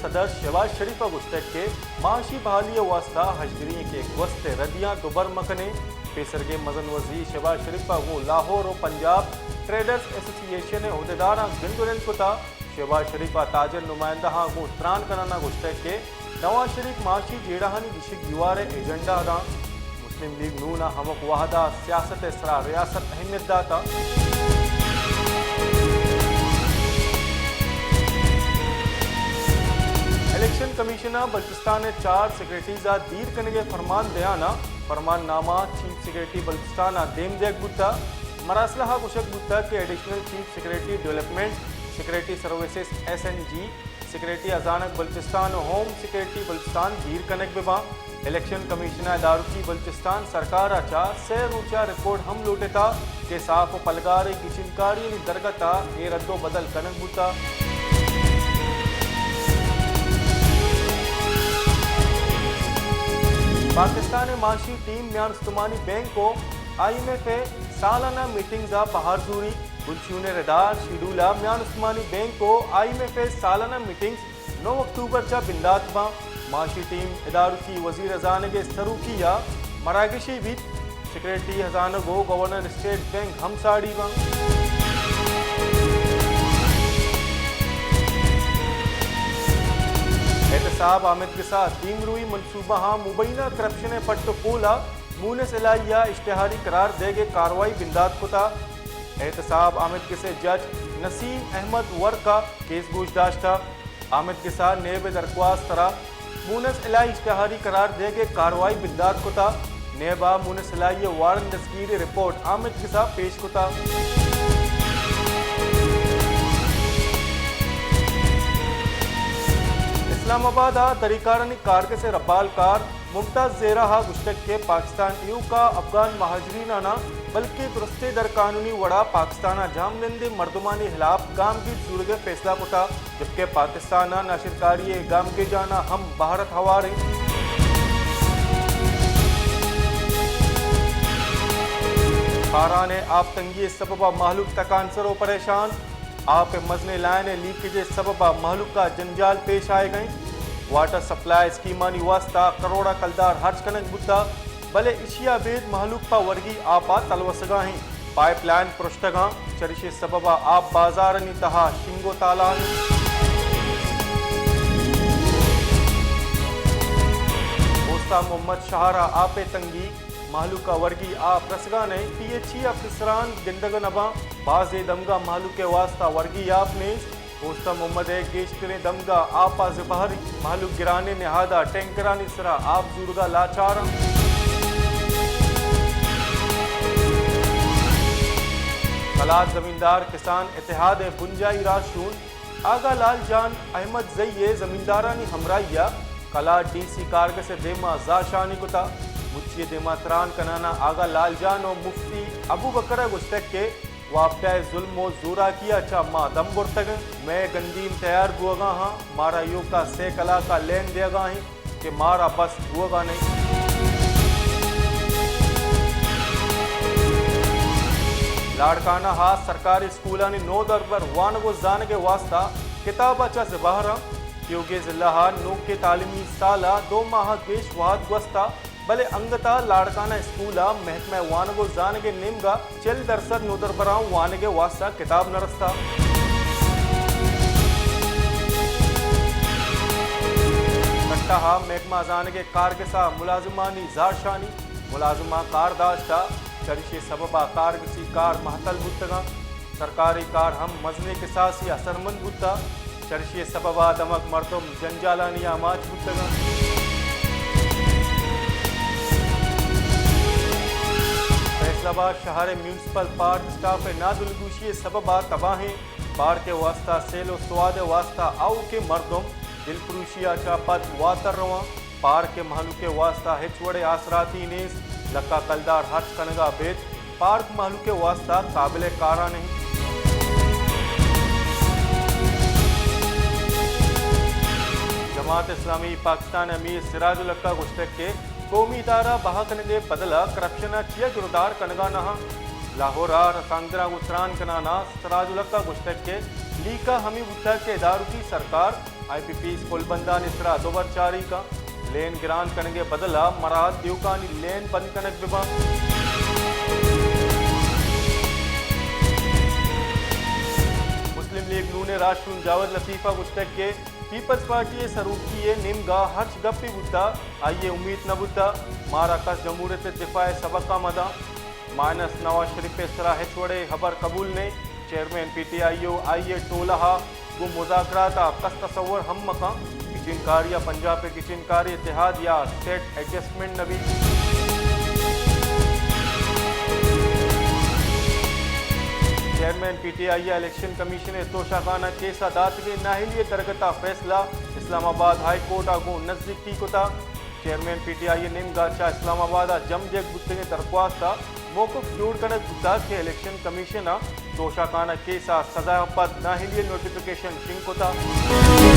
صدر شہباز شریف ء گوشتگ کہ معاشی بحالی ء واستہ ہژدری ایں کہ گوست ء ردیاں دوبر مہ کنیں۔ پیسرگیں مزن وزیر شہباز شریف ء گوں لاہور و پنجاب ٹریڈرز ایسوسی ایشن ء عہدیداراں گند و نند کتا۔ شہباز شریف ء تاجر نمائندہاں گوں تران کنان ء گوشتگ کہ نواز شریف معاشی جیڑہانی گیشگ دیوار ء ایجنڈا داں۔ مسلم لیگ نون ء ہمک وہد ء سیاست ء سرا ریاست اہمیت داتا۔ الیکشن کمیشن ء بلوچستان ء چار سیکرٹریز ء دیر کنگ ء فرمان دیان ء فرمان نامہ چیف سیکرٹری بلوچستان ء دیم دیگ بوتا۔ مراسلہ ء گوشگ بوتا کہ additional chief secretary development, secretary services S N G, secretary ہزانگ بلوچستان و ہوم سیکرٹری بلوچستان دیر کنگ بہ باں۔ الیکشن کمیشن ء ادارکی بلوچستان سرکار ء چہ سئے روچ ء رپورٹ ہم لوٹتا کہ صاف و پلگاریں گچینکاریانی درگت ء اے رد و بدل کنگ بوتا۔ پاکستان ء معاشی ٹیم میان استمانی بینک و آئی ایم ایف ء سالانہ میٹنگز ء بہر زوری۔ بنچیون ء ردار شیڈول ء میان استمانی بینک و آئی ایم ایف ء سالانہ میٹنگز نو اکتوبر چہ بندات باں۔ معاشی ٹیم ادارکی وزیر ہزانگ ء سروکی ء مراگشی بیت۔ سیکرٹری ہزانگ و گورنر اسٹیٹ بینک ہم ساڑی باں۔ احتساب آمدگس ء دیمروئی منصوبہ ہاں مبینہ کرپشن ء پٹ و پول ء مونس الہی ء اشتہاری قرار دیگ ء کاروائی بندات کتا۔ احتساب آمدگس ء جج نسیم احمد ورک ء کیس گوش داشتہ۔ آمدگس ء نیب ء درخواست ء را مونس الہی اشتہاری قرار دیگ ء کاروائی بندات کتا۔ نیب ء مونس الہی ء وارنٹ دستگیری رپورٹ آمدگس ء پیش کتا۔ اسلام آباد ء دریکارانی کارگس ء ربال کار ممتاز زیرا ء گوشتگ کہ پاکستان ایوک ء افغان مہاجرین آناں بلکیں درستیں در قانونی وڑا پاکستان ء جہمنندیں مردمانی ہلاپ گامگیج زورگ ء فیصلہ کتا، جبکہ پاکستان ء ناشرکاری ء گامگیجاناں ہم بھارت ہوار انت۔ خاران ء آپ تنگی ء سبب ء مہلوک تکانسر و پریشان۔ آپ ء مزنیں لائن ء لیکیج ء سبب ء مہلوک ء جنجال پیش آیگ ء انت۔ واٹر سپلائی اسکیمانی واستہ کروڑ ء کلدار ہرچ کنگ بوتگ، بلے ایشی ء ابید مہلوک پہ ورگی آپ ء تلوسگ ء انت۔ پائپ لائن پرشتگ انت، چریشی ء سبب ء آپ بازارانی تہا شنگ و تالان انت۔ اوستہ محمد شہر ء آپ ء تنگی، مہلوک ء ورگی آپ رسگا نئے، پی ایچ ای ء افسران گندگ ء نہ باں، بازیں دمگاں مہلوک ء واستہ ورگی آپ نیست۔ اوستہ محمد ء گیشتریں دمگاں آپ ء زبہری، مہلوک گرانیں نہاد ء ٹینکرانی سرا آپ زورگ ء لاچار انت۔ کلات زمیندار کسان اتحاد ء بنجاہی راہشون آگا لال جان احمد زئی ء زمیندارانی ہمراہی ء کلات ڈی سی کارگس ء دیما زہرشانی کتا۔ مچی ء دیما تران کنان ء آگا لال جان و مفتی ابوبکر ء گوشتگ کہ وابڈا ء ظلم و زوراکی ء چہ ما دم برتگ انت، مئے گندیم تیار بوگا ہاں، مارا ایوکا سئے کلاک ء لین دیگا انت۔ کہ مارا بس بوگا نئیں۔ لاڑکانہ ء سرکاری اسکولانی نودربر وانگ و زانگ ء واستہ کتاب ء چہ زبہر انت۔ تیوگیں ضلع ء نوکیں تعلیمی سال ء دو ماہ ء گیش وہد گوستہ، بلے انگت ء لاڑکانہ اسکول ء محکمہ وانگ و زانگ ء نیمگ ء چل درسد نودربراں وانگ ء واستہ کتاب نہ رستہ۔ کٹہ ء محکمہ زانگ ء کارگس ء ملازمانی زہرشانی، ملازماں کار داشتہ، چریشی ء سبب ء کارگسی کار مہتل بوتگاں۔ سرکاری کار ہم مزنیں کساسی اثرمند بوتہ، چریشی ء سبب ء دمگ مردم جنجالانی آماچ بوتگ انت۔ فیصل آباد شہر ء میونسپل پارک اسٹاف ء نادلگوشی ء سبب ء تباہیں، پارک ء واستہ سیل و سواد ء واستہ آؤکیں مردم دلپروشی ء چہ پد واتر رواں۔ پارک ء مہلوک ء واستہ ہچ وڑیں آسراتی نیست، لکا کلدار ہرچ کنگا بیت، پارک مہلوک ء واستہ قابل کارا نہ انت۔ جماعت اسلامی پاکستان ء امیر سراج الحق ء گوشتگ کہ قومی ادارہ بہا کنگ ء بدل ء کرپشن ء چیا گرودار کنگا نہ انت۔ لاہور ء رسانکدراں گوں تران کنان ء سراج الحق ء گوشتگ کہ لیکہ ہمے بوتگ کہ ادارکی سرکار آئی پی پیز پل بندانی سرا دوبر چارینکاں، لین گران کنگ ء بدل ء مراعات دیوکانی لین بند کنگ بہ باں۔ مسلم لیگ نون ء راہشون جاوید لطیف ء گوشتگ کہ پیپلز پارٹی ء سروکی ء نیمگا ہرچ گپے بوتا، آئی ء امیت نہ بوتا، مارا کس جمہوریت ء دفاع ء سبق ء مداں۔ مائنس نواز شریف ء سرا ہچ وڑے ہبر قبول نئیں۔ چیئرمین پی ٹی آئی ء آئی ء ٹولہ ء گوں مذاکرات ء کس تصور ہم مکاں۔ گچین کاری ء پنجاب ء گچین کاری اتحاد یا سیٹ ایڈجسٹمنٹ نہ بیت۔ چیئرمین پی ٹی آئی ء الیکشن کمیشن ء توشہ خانہ کیس ء داتگیں نااہلی ء درگت ء فیصلہ اسلام آباد ہائی کورٹ ء گوں نزیکی کتا۔ چیئرمین پی ٹی آئی ء نیمگا چہ اسلام آباد ء جم دیگ بوتگیں درخواست ء موقف جوڑ کنگ بوتگ کہ الیکشن کمیشن ء توشہ خانہ کیس ء سزا ء پد نااہلی ء نوٹیفکیشن شنگ کتگ۔